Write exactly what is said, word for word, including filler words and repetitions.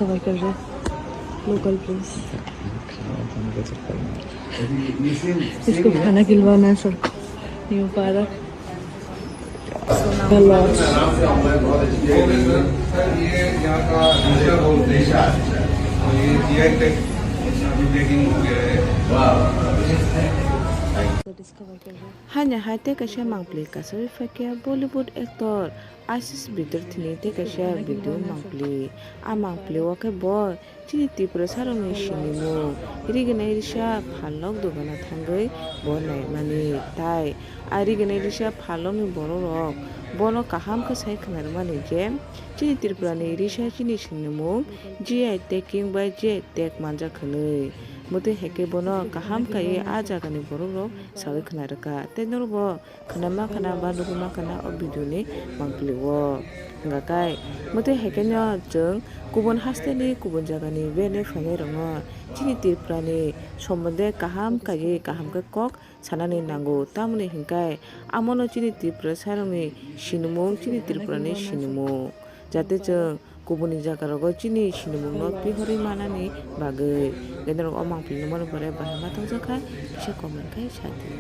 Local place. इसको खाना खिलवाना है सबको। New park. Hanya hai tei kaisa mangpli kasawi phaikha Bollywood actor Ashish Vidyarthi ni tei kaisa video mangpli. A mangpli o khe bo chini Tiprasarokni sinimung rignai risa phalok dogana thangwi bo naimani. Tai a rignai risa phalokni borokrok bono kaham khe sai khwnarwmani je chini Tripurani risa chini sinimung G I tagging bai G I tag manjak hwnwi. Mwtwi hai khe bono kaham kaiwi a jagani borokrok saui khwnarwkha tei norokbo khwnama khwna ba nugwi mankha na o video ni mangpili o. Hwnga khe mwtwi hai khe no chwng kubun haste ni kubun jaga ni bini phainai rok no chini Tripura ni sombonde kaham kaiwi kaham khe kok sanani nango, tamoni hwnkhe amo no chini Tripura sarokni sinimung, chini Tripura ni sinimung, jate chwng kubuni jagarogo chini sinimungno pihorwi manani bagwi. Genderok o mangpili nukmani pore bahai ma tongjakha, kisa comment khai sadi.